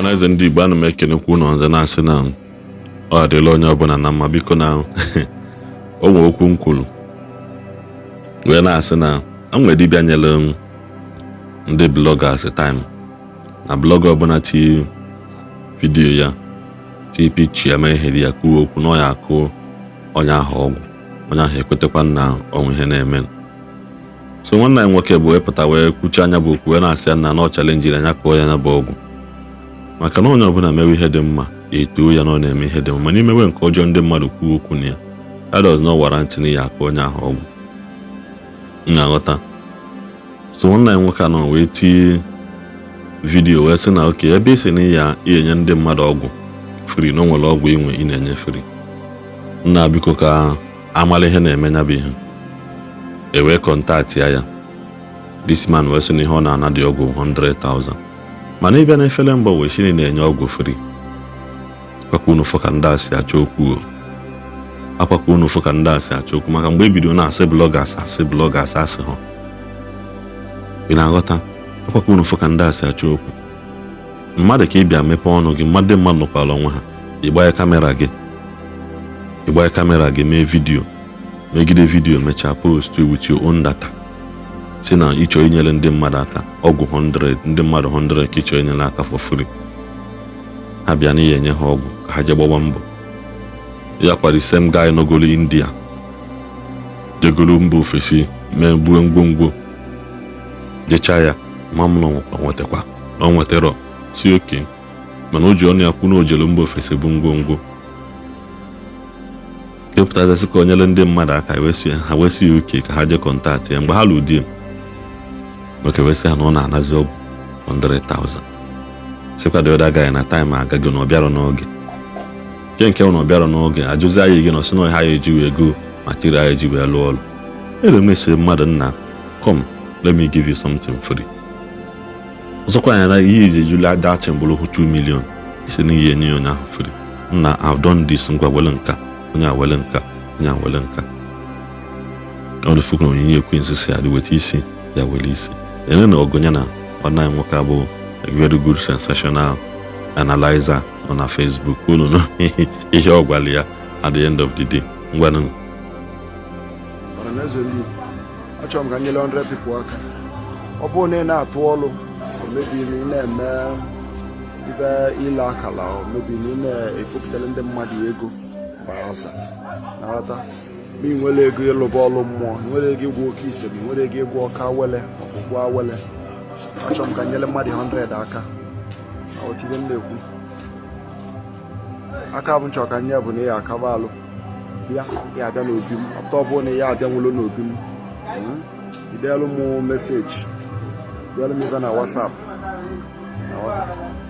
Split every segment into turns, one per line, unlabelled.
Ọhaneze ndị Igbo, ana m ekenekwa unu ọzọ, na-asị na ọ adịla onye ọbụla na mma. Biko, na o nwee okwu m kwuru wee na-asị na o nwere dibịa nyere m ndị bloggers time, na blogger ọbụla ti video ya, ti picture ya, mee ihe dị ya, kwuo okwu na ọ ya akụ onye ahụ ọgwụ, onye ahụ ekwetekwa na ọnwụ ihe na-eme. So nwanne anyị nwoke bụ wee pụta wee kwuchi anya bụ okwu, wee na-asị ya na ọ challenge anya kụọ ya, ya bụ ọgwụ, maka na onye ọbụla mewe ihe dị mma, etoo ya na ọ na-eme ihe dị mma, mana imewe nke ọjọọ, ndị mmadụ kwuo okwu na ya, that does not warrant na ya akụ onye ahụ ọgwụ. M na-aghọta. So nwanne anyị nwoke anọ wee tie video wee sị na oke ebe isi na ya enye ndị mmadụ ọgwụ free, na o nwere ọgwụ inwe ị na-enye free. Nna, biko, ka amala ihe na-eme ya bụ ihe. E wee contact ya. This man wee sị na ihe ọ na-ana dị ọgwụ 100,000, mana ịbịa n'efere mbọ wee sị na na-enye ọgwụ free. Akwakwa unu fụ ka ndị a si achọ okwu o. Akwakwa unu fụ ka ndị a si achọ okwu, maka mgbe ebido na-asị bloggers, asị bloggers, asị ha, ị na-aghọta? Akwakwa unu fụ ka ndị a si achọ okwu. Mmadụ ka ị bịa mepee ọnụ gị, mmadụ nọkwara onwe ha, ịgbanye camera gị, mee video, megide video, mechaa post with your own data, si na ịchọ inyere ndị mmadụ aka ọgwụ 100, ndị mmadụ 100 ka ịchọ inyere aka for free. Ha bịa na ihe enye ha ọgwụ ka ha jee gbawa mbọ ya. Kwa the same guy nọgolo India, jegolo mba ofesi, mee gbue ngwongwo, jechaa ya, ma m na nwekwa nwetakwa na ọ nwetara si oke, mana o ji ọnụ ya kwu na o jere mba ofesi bụ ngwongwo, kepụtazasị ka o nyere ndị mmadụ aka. Ha wee sị ya oke, ka ha jee contact ya. Mgbe ha lụ di nwoke wee sị ha na ọ na-anazi ọgwụ 100,000, sịkwa the other guy na time agago, na ọ bịarọ n'oge nke na ọ bịarọ n'oge, ajụzi anyị gị na ọsị na ha ya eji wee go material ya eji wee lụọ ọrụ. Ere m esi mmadụ, nna, come, let me give you something free. Ọzọkwa ya na ihe iji ejula dachin bụrụ 2 million, isi na ihe enye ya onye ahụ free. Nna, I've done this, ngwa wele nka, onye a wele nka, onye a wele nka. Ọ dị na onyinye ekwensu si adị, weta isi ya, were isi ene na ọgụ ya na nwanne anyị nwoke abụ a very good sensational analyzer nọ na Facebook. Unu nụ ihe ọ gwara ya at the end of the day. Ngwanụ.
Ọhaneze ndị Igbo, achọrọ m ka m nyere 100 people aka. Ọ bụrụ na ị na-atụ ọlụ, o mebi na ị na-eme ibe ile akala, o mebi na ị na-efopụtara ndị mmadụ ego gbaza na-aghọta, ma ị nwere ego ịlụba ọlụ mmụọ, ị nwere ego ịgwọ oke ite, ma ị nwere ego ịgwọ ọka wele maọbụ gwọ awele, achọrọ m ka m nyere mmadụ 100 aka. Na otu ihe m na-ekwu aka bụ nchọ ka nye bụ na ị akaba alụ bịa, ya abịa n'obi m. Ọtọ ọ bụrụ na ya abịa nwụlo n'obi m, ideelu m message, deelu m ife na WhatsApp.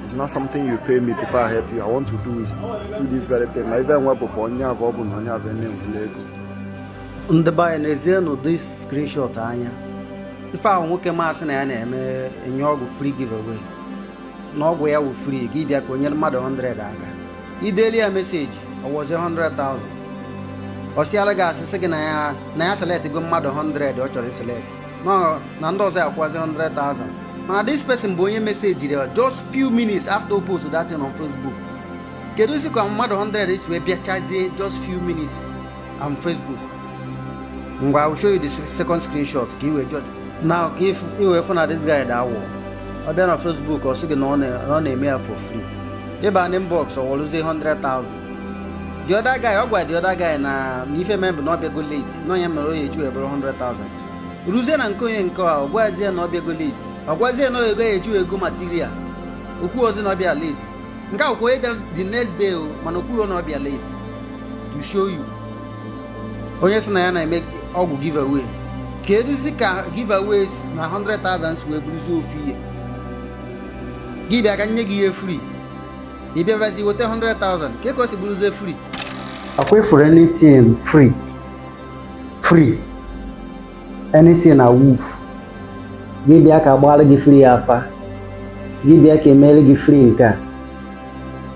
It's not something you pay me before I help you. I want to do is do this very thing na ife enwe bụ for onye abụ ọ bụ na onye abụ na-enwele ego.
Ndị be anyị, n'ezienụ this screenshot anya. Ife ahụ nwoke masị na ya na-eme enye ọgwụ free giveaway, na ọgwụ ya wụ free, ka ịbịa ka o nyere mmadụ 100 aka. Ideli ya message, ọ wọzie 100,000. Ọ sịara gị asịsị gị na ya select go mmadụ 100 ọ chọrọ iselect, na ndị ọzọ ya akwụwazi 100,000. Mana this person bụ onye message ya just few minutes after o post that thing on Facebook. Kedu isi ka mmadụ 100 si wee bịachazie just few minutes on Facebook? Ngwa, I will show you the second screenshot ka i wee judge now, ka i wee fụ na this guy da awọ. Ọ bịa na Facebook, ọ sị gị na ọ na-eme ya for free. Ịba na inbox, ọ wọrụzie 100,000. The other guy, ọ gwa the other guy na ife mee bụ na ọ bịago late, na onye mere o ya eji wee bụrụ 100,000. Ruzie na nke onye nke a, ọ gwazie na ọ bịago late, ọ gwazie na ego ya eji wee go material. Okwu ozi na ọ bịa late, nke a bụkwa onye bịara the next day o, mana okwuro na ọ bịa late. To show you, onye sị na ya na-eme ọgwụ giveaway, keduzi ka giveaways na 100,000 si wee bụrụzi ofu ihe? Gị bịa ka nye gị ihe free, ị bịabazi weta 100,000, ka o si bụrụzie free?
Akwa ifuru anything free free, anything na woof. Gị bịa ka agbara gị free afa, gị bịa ka emere gị free nke a,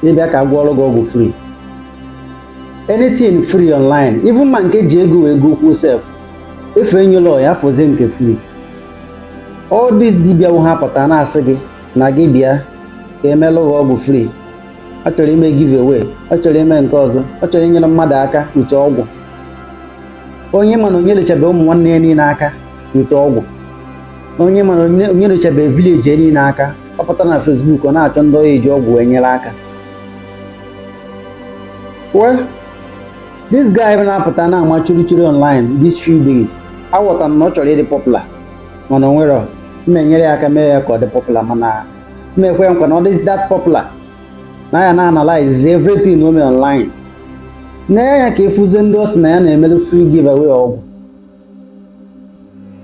gị bịa ka agwọrọ gị ọgwụ free, anything free online, even ma nke ji ego wee go kwuo sef efe enyela ya afọzie nke free. All these dibịa wụ ha pụta na-asị gị na gị bịa. ka emelụ gị ọgwụ free, ọ chọrọ ime giveaway, ọ chọrọ ime nke ọzọ, ọ chọrọ inyere mmadụ aka with ọgwụ. Onye mana onye lechabe ụmụ nwanne ya niile aka with ọgwụ, onye mana onye lechabe village ya niile aka, ọ pụta na Facebook, ọ na-achọ ndị ọya eji ọgwụ wee nyere aka. Well, this guy na-apụta na-ama churi online these few days, aghọtara m na ọ chọrọ ịdị popular, mana o nwere mma enyere ya aka mee ya ka ọ dị popular, mana mmekwe ya nkwa na ọ dị that popular na ya na-analyze everything o mere online na ya ka efuzie ndị ọ sị na ya na-emerụ free giveaway ọgwụ.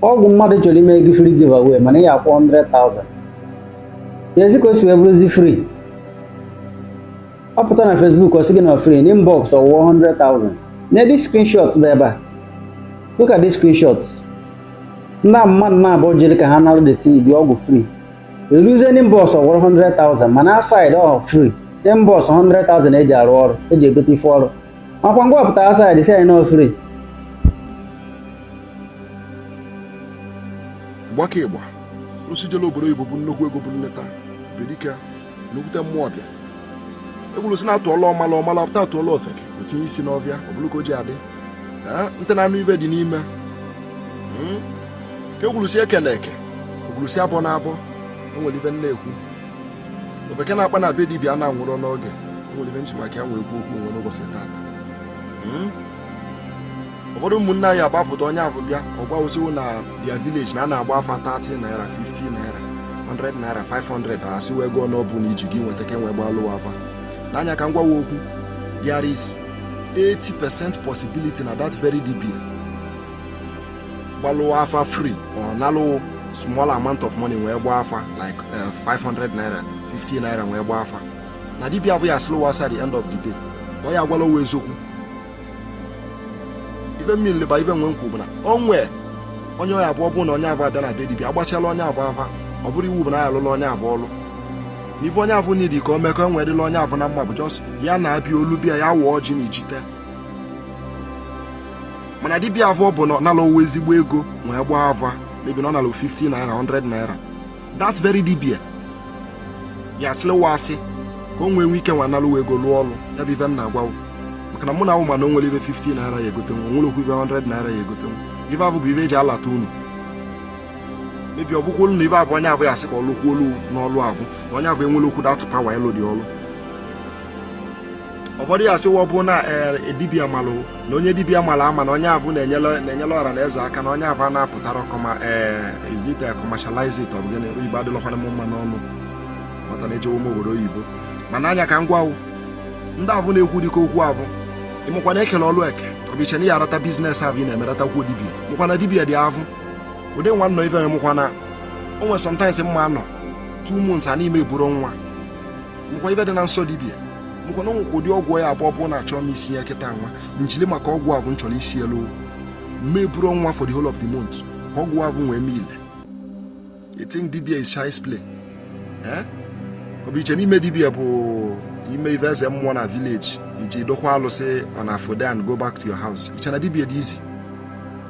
Ọgwụ mmadụ chọrọ ime gị free giveaway, mana ya akwụ 100,000 ezi ka o si wee bụrụzi free. Ọ pụta na Facebook, ọ sị gị na free, n'inbox ọwụwa 100,000. Na this screenshot dị ebe a, look at this screenshot. Ndị mmadụ na-abụọ jere ka ha nara the tea, the ọgwụ free, eruzie n'inbox ọwụrụ 100,000, mana outside ọ free, inbox 100,000 eji arụ ọrụ, eji egote ife ọrụ. Makwa ngwa pụta outside si anyị na free.
Gbaka ịgba alụsị jele obodo oyibo bụ nnukwu ego, bụ nneta bedike nnukwute mmụọ bịara egwuru si na-atụọla ọmala ọmala pụta, atụọla ofeke o tinye isi n'ọfịa. Ọ bụrụ ka o ji adị ntị na-anụ ive dị n'ime ka ekwuru si eke na eke, ekwuru si abụọ na abụọ. Enwere ive na-ekwu ofeke na-akpa na be dibịa na-anwụrụ n'oge. Enwere ive nji maka ya nwee ekwu okwu onwe n'ụbọchị tata. Ụfọdụ ụmụnne anyị agbapụta onye afọ bịa ọgbawụsiwo na their village na a na-agba afa 30 naira, 50 naira, 100 naira, 500, asị wee gụọ n'ọbụ na iji gị nweta ka enwee gbalụwa afa n'anya. Ka m gwawa okwu, there is 80% possibility na that very dibia gbalụwa afa free or nalụ small amount of money wee gbaa afa like 500 naira, 50 naira wee gbaa afa, na dibia avụ ya asịlụwa asa. At the end of the day, na ọ ya agwala owa eziokwu. Ife mmiri leba ife nwe nkwu bụ na o nwee onye ọya abụọ bụ na onye avụ abịa na be dibia agbasịala onye avụ afa, ọ bụrụ iwu bụ na ya alụla onye avụ ọlụ, na ife onye avụ nidi ka o mee ka o nwee dịla onye avụ na mma bụ just ya na-abịa olu bịa ya wụọ ọjị na ijite. Mana dibịa avụ bụ na ọ nala owe ezigbo ego wee gbaa afa, maybe na ọ nala 50 naira, 100 naira, that very dibia ya asịlịwa asị ka o nwee nwe ike nwa nalụwa ego lụọ ọlụ ya. Bụ ife m na-agwawo, maka na mụ na awụ ma na o nwere ife 50 naira ya egotenwu, nwere okwu ife 100 naira ya egotenwu. Ife avụ bụ ife eji alata unu mebi. Ọ bụkwa olu na ife avụ onye avụ ya asị ka ọ lụkwuo olu n'ọlụ avụ na onye avụ enwere okwu that power ịlụ dị ọlụ. Ụfọdụ ya asịwa ọ bụ na ee dibịa malụ na onye dibịa malụ ama na onye avụ na-enyere ọra na eze aka, na onye avụ a na-apụtara kọma ee is it commercialize it? Ọ bụ gịnị? Oyibo adịlọkwana m mma n'ọnụ, mata na ejewo m obodo oyibo. Mana anya ka m gwawo ndị avụ na-ekwu dịka okwu avụ ịmụkwa na ekele ọlụ eke. Ọ bụ iche na ya arata business avụ ị na-emeratakwu dibịa, mụkwa na dibịa dị avụ ụdị nwa nnọ ife mụkwa na o nwere sometimes mma nọ 2 months a n'ime eburu nwa. Mụkwa ife dị na nsọ dibịa, mụkwa na nwekwa ụdị ọgwụ ya abụọ bụ na-achọ m isi ya kịta nwa njili maka ọgwụ avụ m chọrọ isi elu mme eburu nwa for the whole of the month ka ọgwụ avụ nwee miile. You think dibia is child's play, eh? Ọ bụ iche n'ime dibia bụ ime ife eze mmụọ na village iji dokwa alụsị on afode and go back to your house. Iche na dibia dị easy,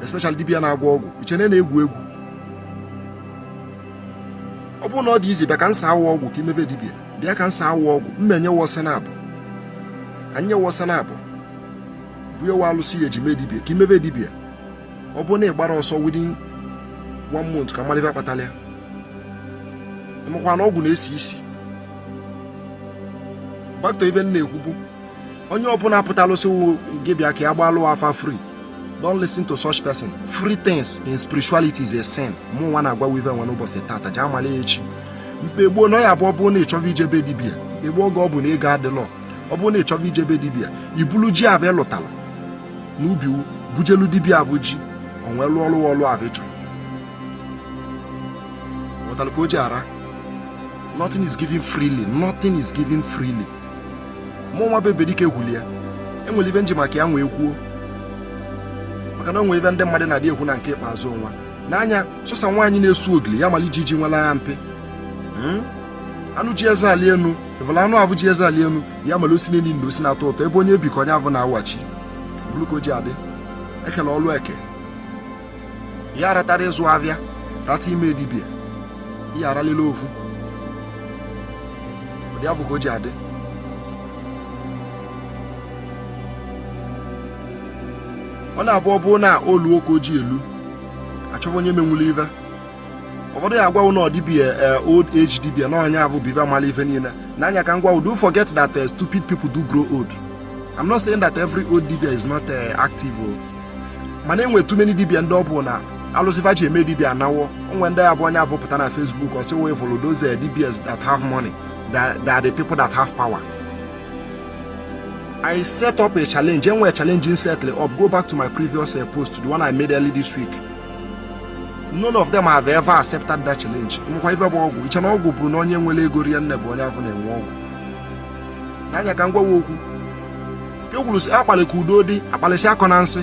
especially dibia na-agwọ ọgwụ. Iche na na-egwu egwu. Ọ bụrụ na ọ dị easy, bịa ka nsa awụ ọgwụ ka imebe dibia. Bịa ka nsa awụ ọgwụ mmenye wọsị na abụ ka nye wọsị na abụ bụ ewe alụsị ya eji mee dibia ka imebe dibia. Ọ bụrụ na ị gbara ọsọ within one month ka mmadụ kpatara ya, ịmakwa na ọgwụ na-esi isi. Back to ife m na-ekwu bụ onye ọbụla pụtalụsị gị bịa ka ya gbalụ afa free, don't listen to such person. Free things in spirituality is a sin. Mụ nwa na-agwa ife nwe n'ụbọchị tata ji amala ya echi. Mkpe gboo na ya abụọ bụ na ịchọghị ijebe dibia, mkpe gboo oge ọ bụ na ego adịlọ, ọ bụrụ na ịchọghị ijebe dibia, ibulu ji avụ ịlụtala n'ubi bujelu dibia avụ ji o nwee lụọ ọlụ ọlụ avụ ịchọrọ. Ghọtara ka o ji ara? Nothing is given freely, nothing is given freely. Mụ nwa bụ Ebedike kwuli ya. Enwere ibe nji maka ya nwee kwuo, maka na o nwere ibe ndị mmadụ na-adị ekwu na nke ikpeazụ nwa n'anya sọsa nwaanyị na-esu ogili ya mala iji nwela ya mpe. Anụ ji eze ali enu ịvụla anụ avụ ji eze ali enu ya mala osi n'elu na osi na-atọ ụtọ ebe onye bi ka onye avụ na-awachi bụrụ ka o ji adị. Ekele ọlụ eke ya ratara ịzụ avịa rata ime dibia ya aralila ofu. Ụdị afụ ka o ji adị. Ọ na-abụ ọ bụrụ na olu oke o ji elu achọba onye menwulu ive. Ụfọdụ ya agwa na dibia old age dibia na onye avụ bụ ive amala ife niile n'anya. Ka m gwa, do forget that stupid people do grow old. I'm not saying that every old dibia is not active o, mana enwe too many dibia ndị ọ bụ na alụsị fa ji eme dibia anawo. Onwe ndị ya bụ onye avụ pụta na Facebook, ọ sị wee follow those dibias that have money, that are the people that have power. I set up a challenge. Enwe challenge in settle up. Go back to my previous post, the one I made early this week. None of them have ever accepted that challenge. Nwekwa ife bụ ọgwụ iche na ọgwụ bụ na onye nwere ego rie nne bụ onye afọ na-enwe ọgwụ n'anya. Ka m gwawa okwu ka e kwuru sị akpalị ka udo dị, akpalịsị akọ na nsị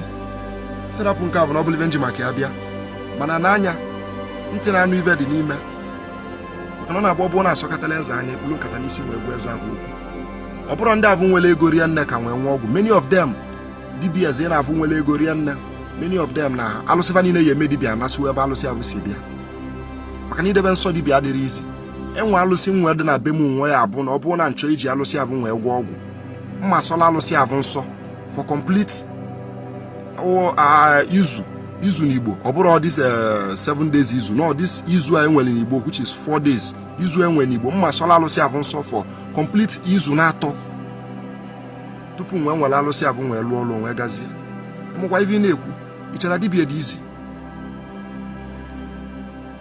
sirapụ nke a bụ na ọ bụla ife nji maka ya bịa. Mana n'anya ntị na-anụ ife dị n'ime, maka na ọ na-agba ọ bụrụ na asọkatala eze anya ekpulu nkata n'isi wee gwa eze ahụ okwu. Ọ bụrụ ndị avụ nwere ego rie nne ka nwee nwe ọgwụ. Many of them, dibias ị na-avụ nwere ego rie nne, many of them na alụsịfa niile ya eme dibia anasịwa ebe alụsị avụ si bịa, maka na idebe nsọ dibia adịrị izi. Enwe alụsị nwe dị na be m nwe ya abụ na ọ bụrụ na nchọ iji alụsị avụ nwee gwọ ọgwụ, mma sọla alụsị avụ nsọ for complete izu izu n'Igbo. Ọ bụrụ this 7 days izu, no, this izu a enwere n'Igbo, which is 4 days izu enwere n'Igbo, mma sọla alụsị avụ nsọ for complete izu na-atọ tupu nwee nwere alụsị avụ nwee lụọ ọrụ nwee gazie. Mụkwa ife ị na-ekwu iche na dibia dị izi.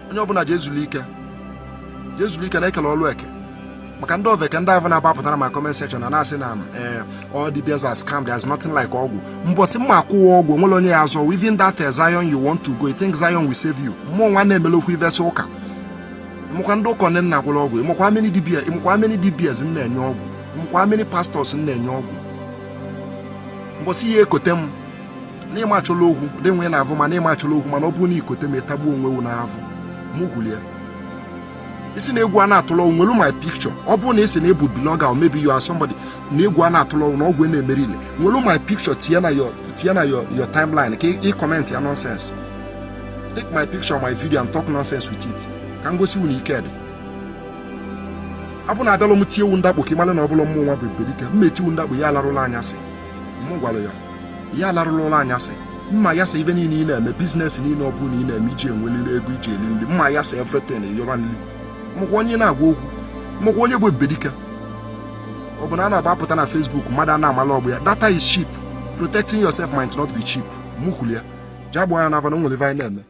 Onye ọbụla jee zuru ike, jee zuru ike na ekele ọlụ eke, maka ndị oveke ndị avụ na-agbapụtara ma comment section na na-asị na all dibias are scam, there's nothing like ọgwụ. Mbọsị mma akwụwa ọgwụ, onwere onye ya azọ. Even that Zion you want to go, you think Zion will save you? Mmụọ nwa na-emele okwu ivesi ụka. Ịmụkwa ndị ụkọ nne nna gwụrụ ọgwụ. Ịmụkwa many dibia, ịmụkwa many dibias m na-enye ọgwụ, ịmụkwa many pastors m na-enye ọgwụ. Mbọsị ya ekote m n'ịma achọla okwu dị nwe na-avụ, mana ịma achọla okwu, mana ọ bụrụ na ikote m, ịtagbuo onwe wu n'avụ mụ kwulie isi na egwu a na-atụlọ ọgwụ. Nwelu my picture. Ọ bụrụ na isi na ịbụ blogger or maybe you are somebody na egwu a na-atụlọ ọgwụ na ọgwụ na-emeri ile, nwelu my picture tinye na your timeline ka ị comment ya nonsense. Take my picture, my video and talk nonsense with it, ka m gosi unu ike dị. Abụ na abịalụ m tie ewu ndakpo ka ị mara na ọ bụla mmụ nwa bụ ebubedike mma etiwu ndakpo ya alarụla anyasị. Mụ gwara ya, ya alarụla ụlọ anyasị mma ya sa ife niile ị na-eme, business niile ọ bụla ị na-eme iji enweliri ego iji eri nri, mma ya sa everything yọba nri. Mụkwa onye na-agwa okwu, mụkwa onye bụ ebubedike. Ọ bụ na a na-agbapụta na Facebook, mmadụ a na-amala ọgbụ ya. Data is cheap. Protecting yourself might not be cheap. Mụ kwuru ya, jee gbaa ya n'afọ na o nwere ife anyị na-eme.